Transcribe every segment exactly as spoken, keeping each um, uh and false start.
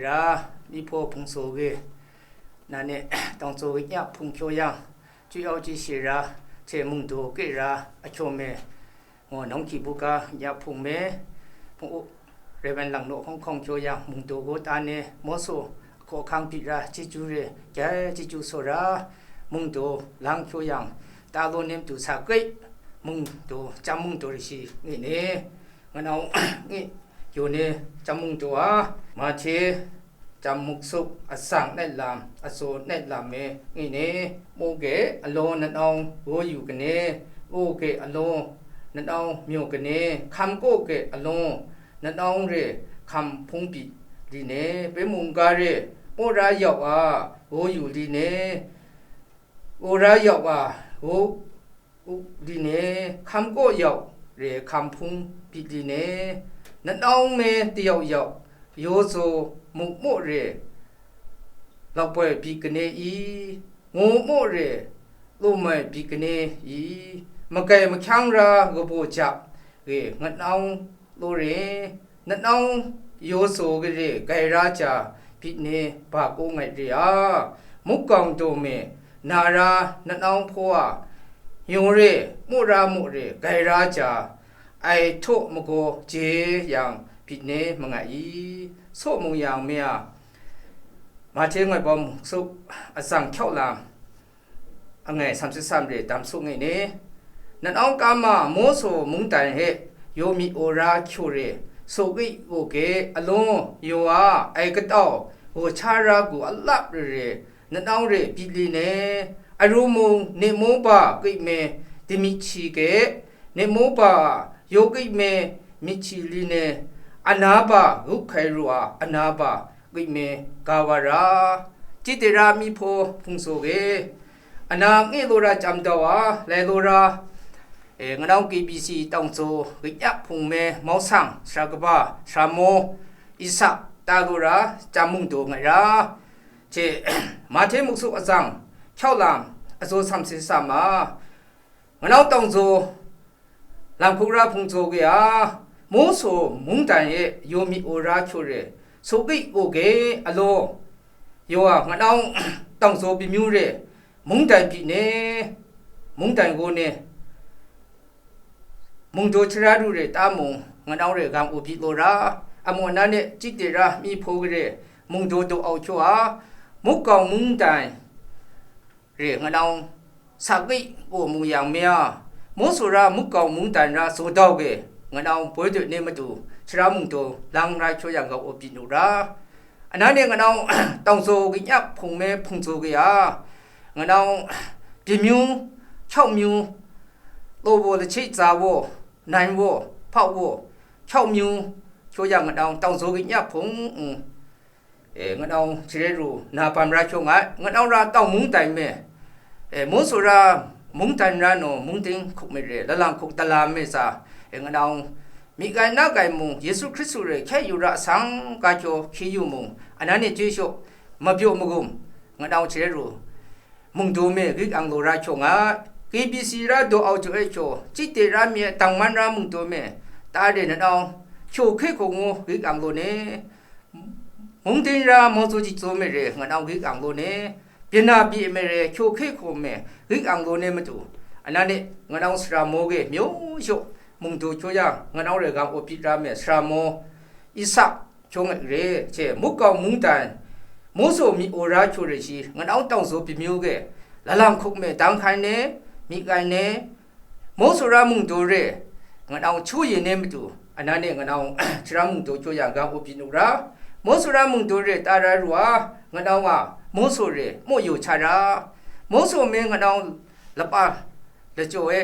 Ra, mi hpaw hpung tsaw ge, na ne, tawng tsaw ge nya hpung hkyaw yang, chyu yau chyi shi ra, hte mung daw ke ra, a hkyaw me, ngo nawng hki buga nya hpung me, hpung u, Reverend Langnaw hkawng hkawng hkyaw yang, mung daw gaw ta ne, mawsaw, ahkaw ahkang byi ra, chyeju re, gyai chyeju saw ra, mung daw lang hkyaw yang, ta law nem du sa kri, mung daw, chyam mung daw rashi, ngi ne, nganau ngi, yu ni, chyam mung daw a, Mahte, chyam muk suk, atsang nai lam, atsaw nai lam me, ngi ni, mu ge, alaw nanau gaw yu kane, u ge, alaw nanau myaw kane, hkam kaw ge, alaw nanau re, hkam hpung byi li ne, pe mungga re, u ra yau a, gaw yu li ne, u ra yau a, gaw u li ne, hkam kaw yau re hkam hpung byi li ne, nanau me tayau yau, yaw zaw muk maw re, laupoi byi kane i, ngu maw re, lumai byi kane i, magai mahkyang ra kabaw jap re nganau law re, nanau yaw zaw gare gai ra ja byi ne ba kaw ngai re a, muk gaung daw me, na ra nanau hpaw a, yaw re, mu ra mu re gai ra ja, ai htaw magaw je yang byi ne mangai i, saw mung yang me a, Mahte ngoi bawm suk atsang hkyau lam, angai samsit sam re dam suk ngai ni, nanau kama Mawsaw mungdan he yaw mi aw ra hkyu re, saw kri u ge, alaw yaw a ai katau gaw cha ra gu alap re re, nanau re byi li ne, aru mung ne mu ba kri me, dimi hti ge, ne mu ba yaw kri me, myit hti li ne, ana ba rup hkai ru a, ana ba kri me ga wa ra, chyi de ra mi hpaw hpung tsaw ge, ana nge law ra chyam dau a, lai law ra, e, nganau K B C tawng tsaw, gikyak hpung me, mau sang, sara kaba, sara maw, Isak, ta law ra, chyam mung daw ngai ra, hte, Mahte muk suk atsang, hkyau lam, atsaw sam sin sam a, nganau tawng tsaw, lam hkuk ra hpung tsaw ge a, Mawsaw mungdan e yaw mi aw ra hkyu re, saw kri u ge, alaw yaw a nganau tawng tsaw byi myu re, mungdan byi ne, mungdan gaw ne, mung daw chara ru re ta mung, nganau re gang u byi law ra, amu ana ne chyi de ra mi hpaw gare, mung daw daw au hkyu a, muk gaung mungdan re nganau sa kri u mu yang me a, Mawsaw ra muk gaung mungdan ra zaw dau ge, nganau boi doi ne matu, sara mung daw lang ra hkyu yang gang u byi nu ra, ana ne nganau tawng tsaw gikyak hpung me hpung tsaw ge a, nganau byi myu, hkyau myu, law baw lahche tsa baw, nan baw, hpau baw, hkyau myu, hkyu yang nganau tawng tsaw gikyak hpung, mm, e, nganau share ru na bam ra hkyu nga ai, nganau ra tawng mungdan me, e, Mawsaw ra mungdan ra naw mungting hkuk myit re, lalang hkuk tala me tsa, e, nganau myi gai na gai mung, Yesu Hkristu re hkye yu ra sang ga hkyu hkye yu mung, ana ne chye shaw, mabyaw magum, nganau share ru, mung daw me gik ang law ra hkyu nga, K B C ra daw au jaw e hkyu, chyi de ra mi ai dang man ra mung daw me, ta re nanau, hkyu hkye hku ngu gik ang law ne, mungdan ra mau tsaw chyi tsaw me re, nganau gik ang law ne, byin na byi me re, hkyu hkye hku me, gik ang law ne matu, ana ne, nganau sara maw ge, myu shaw, mung daw hkyu yang, nganau re gang u byi ra me, sara maw, Isak, hkyu ngai re, hte muk gaung mungdan, Mawsaw mi aw ra hkyu re shi, nganau tawng tsaw byi myu ge, lalang hkuk me dang hkai ne, myi gai ne, Mawsaw ra mung daw re, nganau hkyu ye ne matu, ana ne nganau sara mung daw hkyu yang gang u byi nu ra, Mawsaw ra mung daw re ta ra ru a, nganau a, Mawsaw re, maw yu cha ra, Mawsaw me nganau lapa, lacyaw e,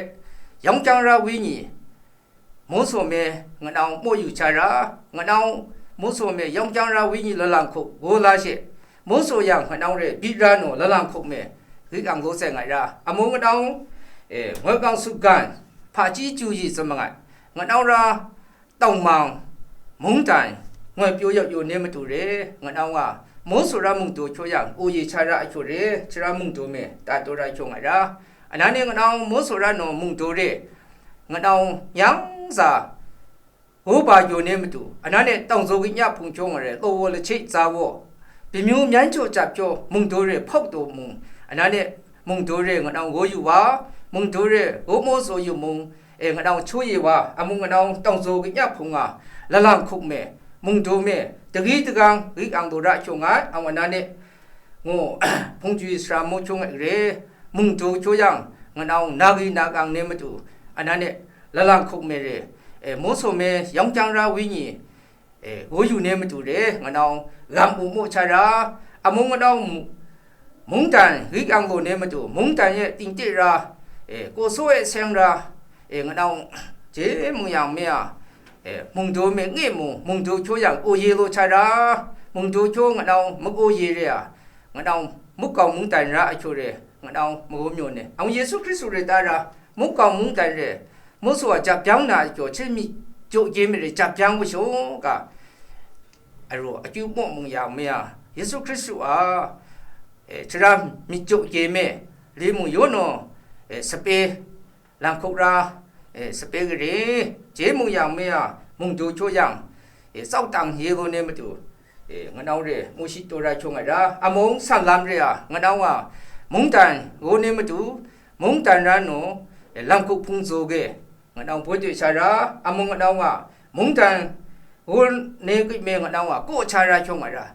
yawng kyang ra wenyi, Mawsaw me nganau maw yu cha ra, nganau Mawsaw me yawng kyang ra wenyi lalang hkuk gaw la she, Mawsaw yang nganau re byi ra naw lalang hkuk me, gik ang law tseng ai ra, amu nganau, e, ngoi kang sutgan, hpaji ju yi tsun mangai, nganau ra tawng mang, mungdan, ngoi pyaw yau yu ne matu re, nganau nga, Mawsaw ra mung daw hkyu yang, u yi cha ra a hkyu re, sara mung daw me, ta taw ra hkyu ngai ra, ana ne nganau Mawsaw ra naw mung daw re, nganau yang za, Goba gyo ne matu, anane tawngzo giknya hpung kyaw nga re, law wo lache tsa wo, bimyu myan jaw jap kyaw mungdaw re hpawk daw mung, anane mungdaw re nganawng gaw yu wa, mungdaw re gaw maw zaw yu mung, e nganawng htu ye wa, amung nganawng tawngzo giknya hpung nga, lalang hkup me, mungdaw me, dagri dagang gik ang daw ra hkyaw nga, ang anane, ngu, hpungtwi sara mu hkyaw ngai re, mungdaw hkyaw yang, nganawng nagri nakang ne matu, anane lalang hkup me re, e, moso me yawng kyang ra wenyi, e, gaw yu ne matu re, nganawng gam u mu cha ra, amung nganawng mu-, mungdan gik ang gaw ne matu, mungdan ye tingte ra, e, kaw so e seng ra, e, nganawng je mung yang me a, e, mungdaw me nge mu, mungdaw hkyaw yang kaw ye law cha ra, mungdaw hkyaw nganawng makaw ye re a, nganawng mukau mungdan ra a hkyaw re, nganawng magawm yaw ne. Ang Yesu Hkristu re ta ra, mukau mungdan re, moso a jap jang na a hkyaw, hte myit jaw gye me re jap jang wa shaw ga, aru akyu maw mung yang me a, Yesu Hkristu a, e, tara myit jaw gye me, li mung yaw naw, e, sape, lang hkup ra, e, sape gare, je mung yang me a, mungdaw hkyaw yang, e, tsau tang ye gaw ne matu, e, nganawng re, mu shi taw ra hkyaw ngai ra, amung san lam re a, nganawng a, mungdan gaw ne matu, mungdan ra nu, e, lam hkup hpung zaw ge, nganawng boi doi sha ra, amung nganawng a, mungdan gaw ne grit me nganawng a, kaw cha ra hkyaw ngai ra,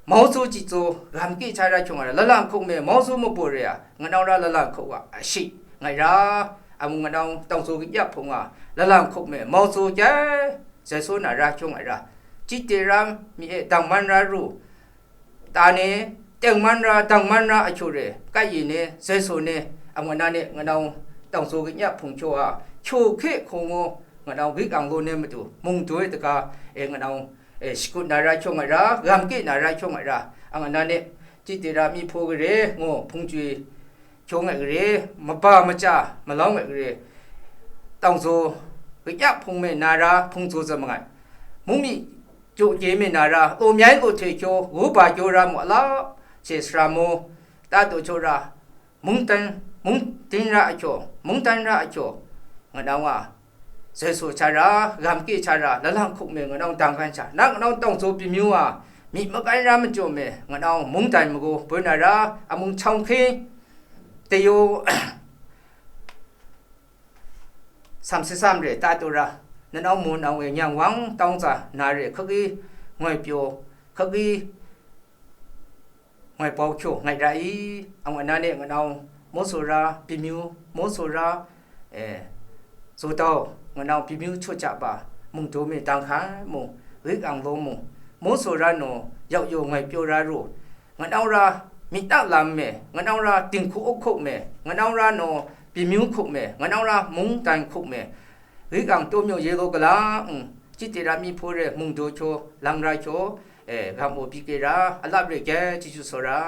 mauzu jitso gam ke cha ra hkyaw ngai ra, lalang hkup me mauzu mabaw re a, nganawng ra lalang hkup wa, ashi, ngai ra, amung nganawng tawngzo giknya hpung a, lalang hkup me mauzu kyai, zai so na ra hkyaw ngai ra, jite ra mi e dang man ra ru, ta ne, teng man ra, dang man ra a hkyaw re, kai ye ne, zai so ne, amung nane, nganawng tawngzo giknya hpung hkyaw a, hkyaw hke hkawng u, nganawng gik ang law ne matu, mungdaw e daga, e, nganawng, e, shakut na ra hkyaw ngai ra, gam ke na ra hkyaw ngai ra, ang nane, jite ra mi hpaw gare, ngu, hpungtwi, hkyaw ngai gare, maba maja, malau ngai gare, tawngzo, giknya hpung me na ra, hpung zaw zam mangai, mung mi, jaw gye me na ra, law myai law htoi hkyaw, wu ba kyaw ra mu a la, she sara mu, ta daw jaw ra, mungdan, mungdan ra a hkyaw, mungdan ra a hkyaw, nganawng a, zai so cha ra, gam ke cha ra, lalang hkup me nganawng dang hkan sha, na nganawng tawngzo bimyu a, myit makan ra majaw me, nganawng mungdan magaw boi na ra, amung chawng hke, tayaw, sam se sam re ta taw ra, nanau mu nau e nyang wang tawng tsa na re hkagi ngoi pyaw, hkagi ngoi bau hkyaw ngai ra i, ang wa na ne nganau, mo so ra, bimyu, mo so ra, e, zo tau, nganau bimyu chaw ja ba, mungdaw me dang hkan mu, rik ang law mu, mo so ra naw, yau yaw ngoi pyaw ra ru, nganau ra, myit na lam me, nganau ra, dinghku ahkuk me, nganau ra naw, bimyu hkuk me, nganau ra, mungdan hkuk me, rik ang taw myaw ye law gala, ng, chyi tira mi hpaw re, mungdaw hkyaw, lang ra hkyaw, e, gam aw pyi ke ra, alap re gye, chyeju saw ra.